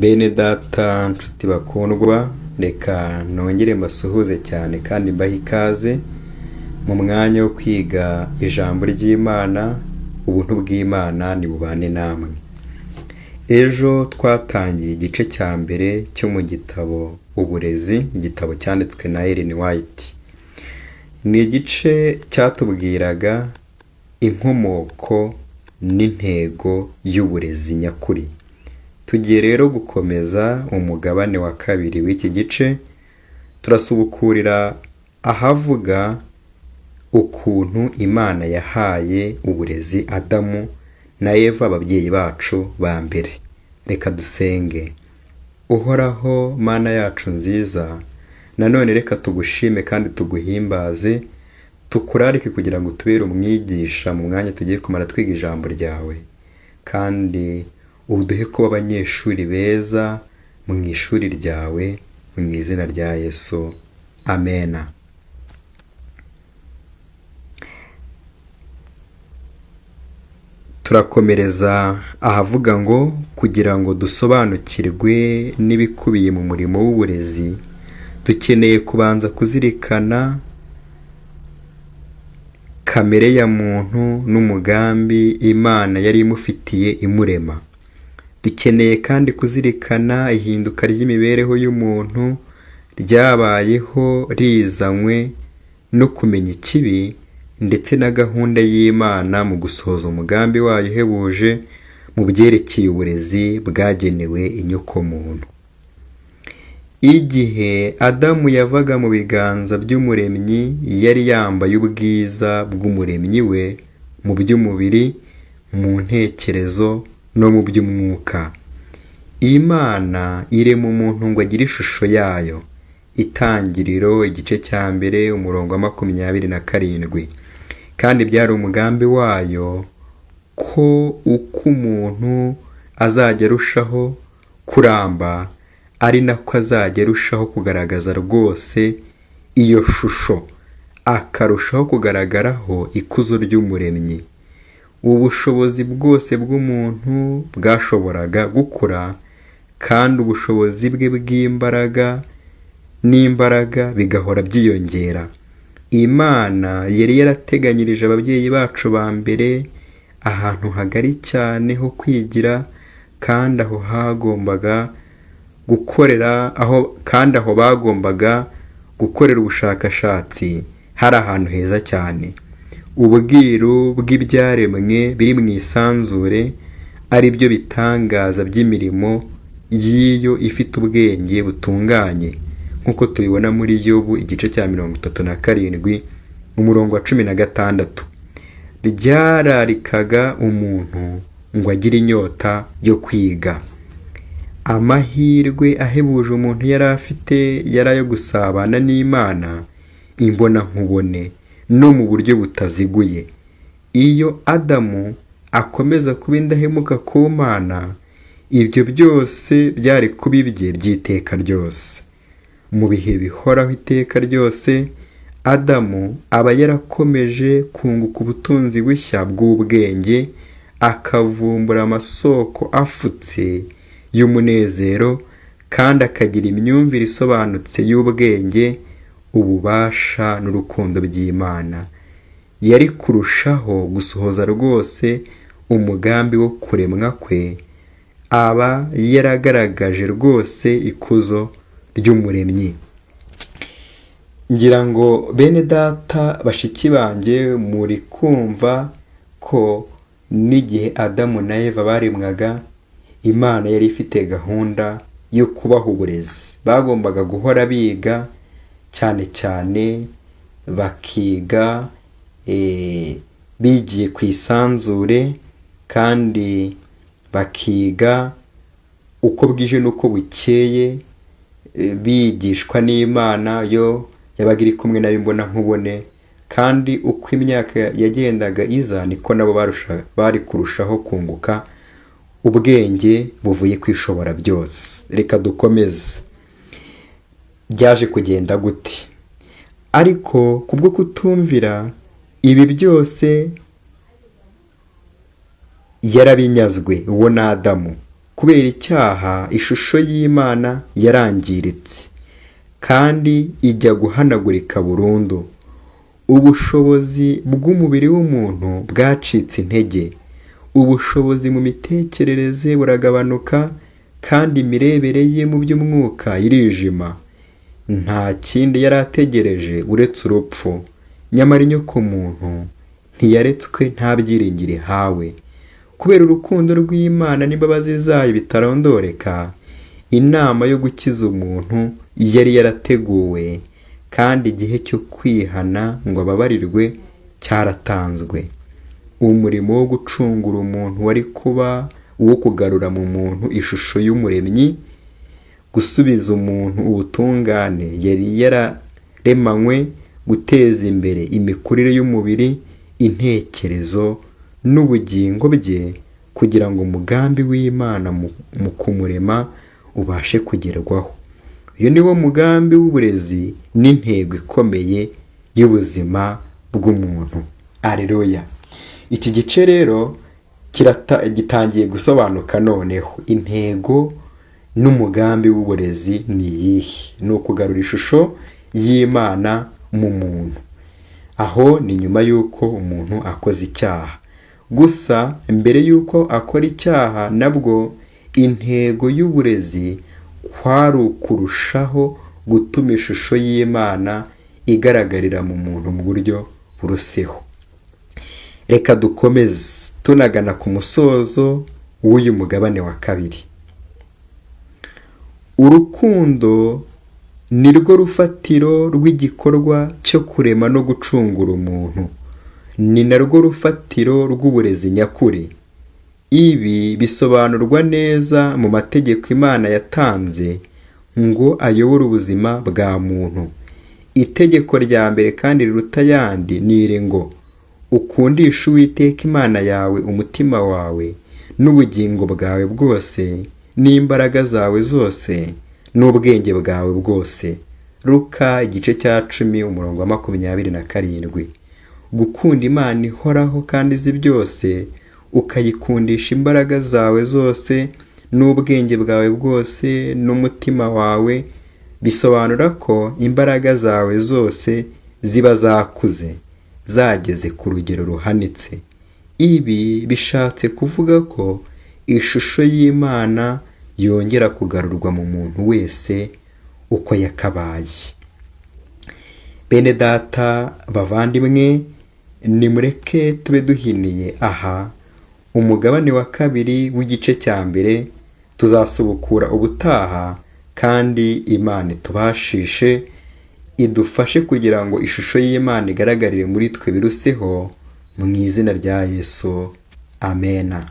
Bene data nshuti bakundwa, reka nongere mbasuhuze cyane kandi mbahe ikaze mu mwanya wo kwiga ijambo ry'Imana. Ubuntu bw'Imana nibubane namwe. Ejo twatangiye igice cya mbere cyo mu gitabo Uburezi, igitabo cyanditswe na Ellen White. Ni igice cyatubwiraga inkomoko n'intego y'uburezi nyakuri. Tugiye rero gukomeza umugabane wa kabiri w'iki gice, turasubukurira ahavuga ukuntu Imana yahaye uburezi Adamu na Eva, ababyeyi bacu ba mbere. Reka dusenge. Uhoraho Mana yacu nziza, nanone reka tugushime kandi tuguhimbaze, tukurarike kugira ngo utubere umwigisha mu mwanya tugiye kumara twiga ijambo ryawe, kandi uduhe kuba abanyeshuri beza mu ishuri ryawe, mu izina rya Yesu, amena. Turakomereza ahavuga ngo kugira ngo dusobanukirwe n'ibikubiye mu murimo w'uburezi, dukeneye kubanza kuzirikana kamere ya muntu n'umugambi Imana yari imufitiye imurema. Dukeneye kandi kuzirikana ihinduka ry'imibereho y'umuntu ryabayeho rizanywe no kumenya ikibi, ndetse na gahunda y'Imana mu gusohoza umugambi wayo uhebuje mu byerekeye uburezi bwagenewe inyokomuntu. Igihe Adamu yavaga mu biganza by'Umuremyi, yari yambaye ubwiza bw'Umuremyi we mu by'umubiri, mu ntekerezo no mu by'umwuka. Imana irema umuntu ngo agire ishusho yayo. Itangiriro igice cya mbere umurongo wa 27. Kandi byari umugambi wayo ko uko umuntu azajya arushaho kuramba, ari nako azajya arushaho kugaragaza rwose iyo shusho, akarushaho kugaragaraho ikuzo ry'Umuremyi. Ubushobozi bwose bw'umuntu bwashoboraga gukura, kandi ubushobozi bwe bw'imbaraga n'imbaraga bigahora byiyongera. Imana yari yarateganyirije ababyeyi bacu ba mbere ahantu hagari cyane ho kwigira, kandi aho hagombaga gukorera aho kandi aho bagombaga gukorera ubushakashatsi hari ahantu heza cyane. Ubwiru bw'ibyaremwe biri mu isanzure ari byo bitangaza by'imirimo y'iyo ifite ubwenge butunganye, nk'uko tubibona muri Yobu igice cya 37 umurongo wa 16. Byararikaga umuntu ngo agire inyota yo kwiga. Amahirwe ahebuje umuntu yari afite yari ayo gusabana n'Imana imbonankubone no mu buryo butaziguye. Iyo Adamu akomeza kuba indahemuka ku Mana, ibyo byose byari kuba ibye by'iteka ryose. Mu bihe bihoraho iteka ryose, Adamu aba yarakomeje kunguka ubutunzi bushya bw'ubwenge, akavumbura amasoko afutse y'umunezero, kandi akagira imyumvire isobanutse y'ubwenge, ububasha n'urukundo by'Imana. Yari kurushaho gusohoza rwose umugambi wo kuremwa kwe, aba yaragaragaje rwose ikuzo ry'Umuremyi. Ngira ngo bene data bashiki banjye, muri kumva ko n'igihe Adamu na Eva baremwaga, Imana yari ifite gahunda yo kubaha uburezi. Bagombaga guhora biga, cyane cyane bakiga bigiye ku isanzure, kandi bakiga uko bwije n'uko bukeye, bigishwa n'Imana yo yabaga iri kumwe nabo imbonankubone. Kandi uko imyaka yagendaga iza, niko nabo bari kurushaho kunguka ubwenge buvuye kwishobora byose. Reka dukomeze. Byaje kugenda gute? Ariko kubwo kutumvira, ibi byose yarabinyazwe, uwo ni Adamu. Kubera icyaha, ishusho y'Imana yarangiritse kandi ijya guhanagurika burundu. Ubushobozi bw'umubiri w'umuntu bwacitse intege, ubushobozi mu mitekerereze buragabanuka, kandi imirebere ye mu by'umwuka irijima. Nta kindi yari ategereje uretse urupfu. Nyamara inyokomuntu ntiyaretswe nta byiringiro ihawe. Kubera urukundo rw'Imana n'imbabazi zayo bitarondoreka, inama yo gukiza umuntu yari yarateguwe, kandi igihe cyo kwihana ngo ababarirwe cyaratanzwe. Umurimo wo gucungura umuntu wari kuba uwo kugarura mu muntu ishusho y'Umuremyi, gusubiza umuntu ubutungane yari yararemanywe, guteza imbere imikurire y'umubiri, intekerezo n'ubugingo bye, kugira ngo umugambi w'Imana mu kumurema ubashe kugerwaho. Uyu ni wo mugambi w'uburezi n'intego ikomeye y'ubuzima bw'umuntu. Aleluya! Iki gice rero gitangiye gusobanuka noneho. Intego n'umugambi w'uburezi ni iyihe? Ni ukugarura ishusho y'Imana mu muntu. Aho ni nyuma y'uko umuntu akoze icyaha. Gusa mbere y'uko akora icyaha nabwo, intego y'uburezi kwari ukurushaho gutuma ishusho y'Imana igaragarira mu muntu mu buryo buruseho. Reka dukomeze tunagana ku musozo w'uyu mugabane wa kabiri. Urukundo ni rwo rufatiro rw'igikorwa cyo kurema no gucungura umuntu. Ni narwo rufatiro rw'uburezi nyakuri. Ibi bisobanurwa neza mu mategeko Imana yatanze ngo ayobore ubuzima bwa muntu. Itegeko rya mbere kandi riruta ayandi ni iri ngo: ukundishe Uwiteka Imana yawe umutima wawe n'ubugingo bwawe bwose n'imbaraga zawe zose n'ubwenge bwawe bwose. Luka igice cya 10 umurongo wa 27. Gukunda Imana ihoraho kandi izi byose, ukayikundisha imbaraga zawe zose n'ubwenge bwawe bwose n'umutima wawe, bisobanura ko imbaraga zawe zose ziba zakuze, zageze ku rugero ruhanitse. Ibi bishatse kuvuga ko ishusho y'Imana yongera kugarurwa mu muntu wese uko yakabaye. Bene data bavandimwe, nimureke tube duhiniye aha umugabane wa kabiri w'igice cya mbere. Tuzasubukura ubutaha, kandi Imana itubashishe, idufashe kugira ngo ishusho y'Imana igaragarire muri twe biruseho, mu izina rya Yesu. Amena.